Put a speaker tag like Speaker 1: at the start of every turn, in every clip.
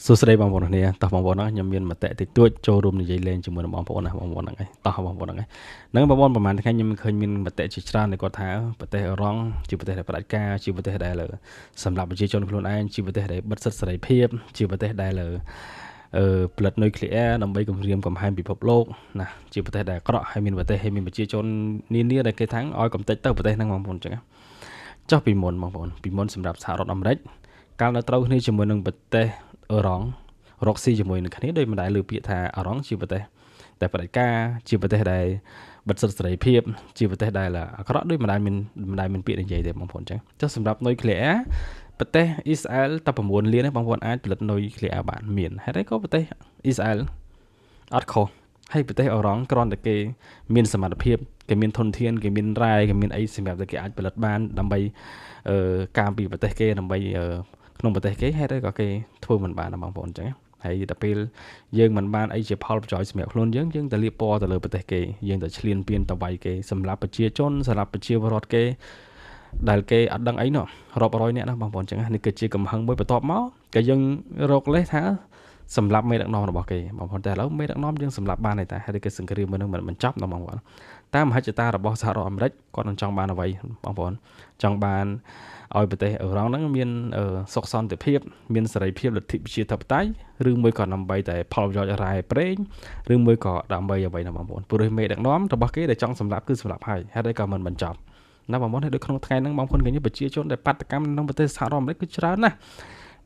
Speaker 1: សួស្តីបងប្អូនគ្នាតោះបងប្អូនខ្ញុំមានមតិតិចតួចចូលរួមនិយាយលេងជាមួយនឹងបងប្អូនណាបងប្អូនហ្នឹងឯងតោះបងប្អូនហ្នឹងឯងហ្នឹងបងប្អូនប្រហែលថ្ងៃខ្ញុំឃើញមានមតិជាច្រើនដែលគាត់ថាប្រទេសអឺរ៉ង់ជាប្រទេសដែលផ្ដាច់ការជាប្រទេសដែលសម្រាប់ប្រជាជនខ្លួនឯងជាប្រទេសដែលបិទសិទ្ធិសេរីភាពជាប្រទេសដែលអឺផលិតនុយក្លេអ៊ែរដើម្បីគំរាមកំហែងពិភពលោកណាជាប្រទេសដែលអាក្រក់ហើយមានប្រទេសហើយមានប្រជាជននានាដែលគេថាឲ្យកំទេចទៅប្រទេសហ្នឹងបងប្អូនអញ្ចឹងចុះពីមុនបងប្អូនពីមុនសម្រាប់សហរដ្ឋអាមេរិកកាលនៅត្រូវគ្នាជាមួយនឹងប្រទេសអឺរ៉ង់រកស៊ីជាមួយនឹងគ្នាដោយមិនដែលលើពាក្យថាអឺរ៉ង់ជាប្រទេសតែផ្ដាច់ការជាប្រទេសដែលបិទសិទ្ធិសេរីភាពជាប្រទេសដែលអាក្រក់ដោយមិនដែលមានពាក្យនិយាយទេបងប្អូនអញ្ចឹងចុះសម្រាប់នុយក្លេអ៊ែរប្រទេសអ៊ីស្រាអែលតែ9លានទេបងប្អូនអាចផលិតនុយក្លេអ៊ែរបានមានហេតុអីក៏ប្រទេសអ៊ីស្រាអែលអត់ខុសហើយប្រទេសអឺរ៉ង់គ្រាន់តែគេមានសមត្ថភាពគេមានធនធានគេមានរ៉ែគេមានអីសម្រាប់តែគេអាចផលិតបានដើម្បីការពីប្រទេសគេដើម្បីក្នុងប្រទេសគេហេតុអីក៏គេធ្វើមិនបានបងប្អូនអញ្ចឹងហើយដល់ពេលយើងមិនបានអីជាផលប្រយោជន៍សម្រាប់ខ្លួនយើងយើងទៅលាបពណ៌ទៅលើប្រទេសគេយើងទៅឈ្លានពានទៅវាយគេសម្រាប់ប្រជាជនសម្រាប់ប្រជាពលរដ្ឋគេដែលគេអត់ដឹងអីនោះរាប់រយនាក់ណាបងប្អូនអញ្ចឹងនេះគឺជាកំហឹងមួយបន្ទាប់មកក៏យើងរកលេសថាសម្រាប់មេដឹកនាំរបស់គេបងប្អូនតែឥឡូវមេដឹកនាំយើងសម្រាប់បានតែហើយគេសង្គ្រាមមួយនឹងមិនបញ្ចប់ណាបងប្អូនតាមមហិច្ឆតារបស់សហរដ្ឋអាមេរិកគាត់នឹងចង់បានអ្វីបងប្អូនចង់បានឲ្យប្រទេសអឺរ៉ង់ហ្នឹងមានសុខសន្តិភាពមានសេរីភាពលទ្ធិប្រជាធិបតេយ្យឬមួយក៏ដើម្បីតែផលប្រយោជន៍រ៉ែប្រេងឬមួយក៏ដើម្បីអ្វីណាបងប្អូនព្រោះមេដឹកនាំរបស់គេដែលចង់សម្លាប់គឺសម្លាប់ហើយហេតុអីក៏មិនបញ្ចប់ណាបងប្អូនហើយដូចក្នុងថ្ងៃហ្នឹងបងប្អូនឃើញប្រជាជនដែលបាតុកម្មក្នុងប្រទេសសហរដ្ឋអាមេរិកគឺច្រើនណាស់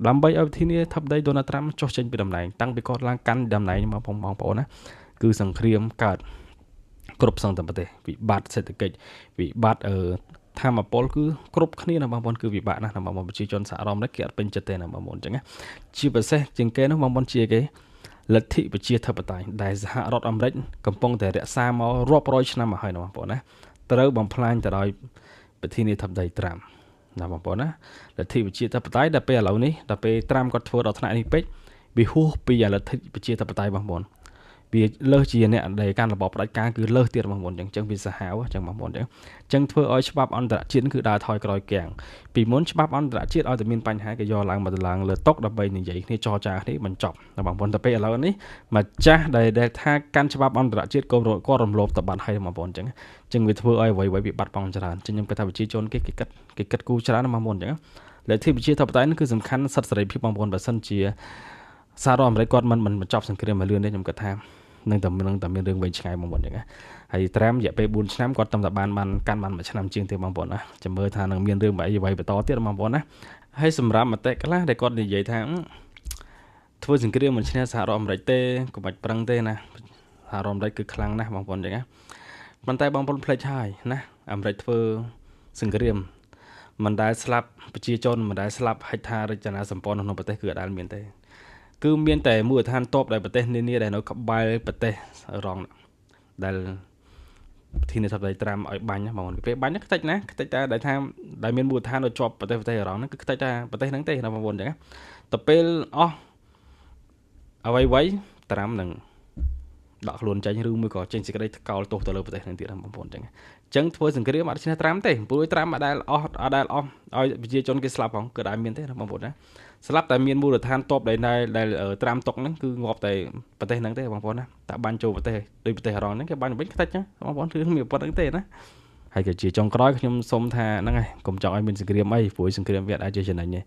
Speaker 1: ដើម្បីឲ្យប្រធានាធិបតីដូណាល់ត្រាំចុះចេញពីតំណែងតាំងពីគាត់ឡើងកាន់តំណែងមកបងប្អូនណាគឺសង្គ្រាមកើតគ្រប់សឹងតែប្រទេសវិបត្តិសេដ្ឋកិច្ចវិបត្តិធម្មពលគឺគ្រប់គ្នាណាបងប្អូនគឺវិបាកណាស់ណាបងប្អូនប្រជាជនសហរដ្ឋអាមេរិកគេអត់ពេញចិត្តទេណាបងប្អូនអញ្ចឹងណាជាពិសេសជាងគេនោះបងប្អូនជាគេលទ្ធិប្រជាធិបតេយ្យដែលសហរដ្ឋអាមេរិកកំពុងតែរក្សាមករាប់រយឆ្នាំមកហើយណាបងប្អូនណាត្រូវបំផ្លាញទៅដោយប្រធានាធិបតីត្រាំណាបងប្អូនណាលទ្ធិប្រជាធិបតេយ្យដល់ពេលឥឡូវនេះដល់ពេលត្រាំគាត់ធ្វើដល់ថ្នាក់នេះពេកវាហួសពីលទ្ធិប្រជាធិបតេយ្យបងប្អូនវាលើសជាអ្នកដែលកាន់របបផ្ដាច់ការគឺលើសទៀតបងប្អូនអញ្ចឹងវាសាហាវអញ្ចឹងបងប្អូនអញ្ចឹងធ្វើឲ្យច្បាប់អន្តរជាតិគឺដើរថយក្រោយគាំងពីមុនច្បាប់អន្តរជាតិឲ្យតែមានបញ្ហាគេយកឡើងមកឡើងលើតុដើម្បីនិយាយគ្នាចរចាគ្នាបញ្ចប់បងប្អូនតែពេលឥឡូវនេះម្ចាស់ដែលថាកាន់ច្បាប់អន្តរជាតិក៏គាត់រំលោភទៅបាត់ហើយបងប្អូនអញ្ចឹងវាធ្វើឲ្យអ្វីៗវាបាត់បង់ច្រើនអញ្ចឹងខ្ញុំគិតថាប្រជាជនគេគិតគូរច្រើនបងប្អូនអញ្ចឹងលទ្ធិប្រជាធិបតេយ្យគឺសំខាន់សិទ្ធិសេរីភាពបងប្អូនបើសិនជាសហរដ្ឋអាមេរិកគាត់មិនបញ្ចប់សង្គ្រាមឲ្យលឿនទេខ្ញុំគិតថានឹងតែមានរឿងវែងឆ្ងាយបងប្អូនអញ្ចឹងណាហើយត្រាំរយៈពេល4ឆ្នាំគាត់តែបានកាន់បាន1ឆ្នាំជាងទេបងប្អូនណាចាំមើលថានឹងមានរឿងអ្វីបន្តទៀតបងប្អូនណាហើយសម្រាប់មតិខ្លះដែលគាត់និយាយថាធ្វើសង្គ្រាមមិនឈ្នះសហរដ្ឋអាមេរិកទេកុំបាច់ប្រឹងទេណាសហរដ្ឋអាមេរិកគឺខ្លាំងណាស់បងប្អូនអញ្ចឹងណាប៉ុន្តែបងប្អូនភ្លេចហើយណាអាមេរិកធ្វើសង្គ្រាមមិនដែលស្លាប់ប្រជាជនមិនដែលស្លាប់ហេដ្ឋារចនាសម្ព័ន្ធក្នុងប្រទេសគឺអត់ដែលមានទេគឺមានតែមូលដ្ឋានទ័ពដែលប្រទេសនានាដែលនៅក្បែរប្រទេសរងដែលប្រធានាធិបតីត្រាំឲ្យបាញ់បងប្អូនពេលបាញ់ខ្ទេចណាខ្ទេចតែដែលថាដែលមានមូលដ្ឋាននៅជាប់ប្រទេសរងហ្នឹងគឺខ្ទេចតែប្រទេសហ្នឹងទេណាបងប្អូនអញ្ចឹងទៅពេលអស់អ្វីៗត្រាំនឹងដកខ្លួនចេញឬមួយក៏ចេញសេចក្តីថ្កោលទោសទៅលើប្រទេសហ្នឹងទៀតបងប្អូនអញ្ចឹងធ្វើសង្គ្រាមអត់ឈ្នះត្រាំទេព្រោះត្រាំអត់ដែលអស់ឲ្យប្រជាជនគេស្លាប់ផងគឺអត់មានទេណាបងប្អូនណាស្លាប់តែមានមូលដ្ឋានទ័ពដែលត្រាំតុកហ្នឹងគឺងាប់តែប្រទេសហ្នឹងទេបងប្អូនណាតែបាញ់ចូលប្រទេសដូចប្រទេសអរ៉ង់ហ្នឹងគេបាញ់វិញខ្ទេចបងប្អូនគឺមានប៉ុណ្្នឹងទេណាហើយក៏ជាចុងក្រោយខ្ញុំសូមថាហ្នឹងហើយកុំចង់ឲ្យមានសង្គ្រាមអីព្រោះសង្គ្រាមវាអាចជាចំណេញទេ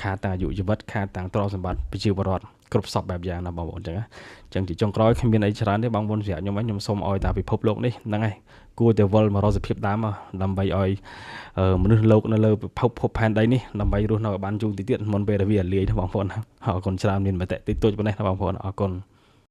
Speaker 1: ខាតតាំងអាយុជីវិតខាតតាំងទ្រព្យសម្បត្តិប្រជាពលរដ្ឋគ្រប់សពបែបយ៉ាងណាបងប្អូនអញ្ចឹងណាអញ្ចឹងជាចុងក្រោយគ្មានអីច្រើនទេបងប្អូនសម្រាប់ខ្ញុំខ្ញុំសូមឲ្យតាពិភពលោកនេះហ្នឹងហើយគួរតែវិលមករកសភាពដើមដើម្បីឲ្យមនុស្សលោកនៅលើពិភពផែនដីនេះដើម្បីរស់នៅឲ្យបានយូរតិចទៀតមុនពេលដែលវារលាយណាបងប្អូនអរគុណច្រើនមានមតិតិចតួចប៉ុណ្ណេះណាបងប្អូនអរគុណ។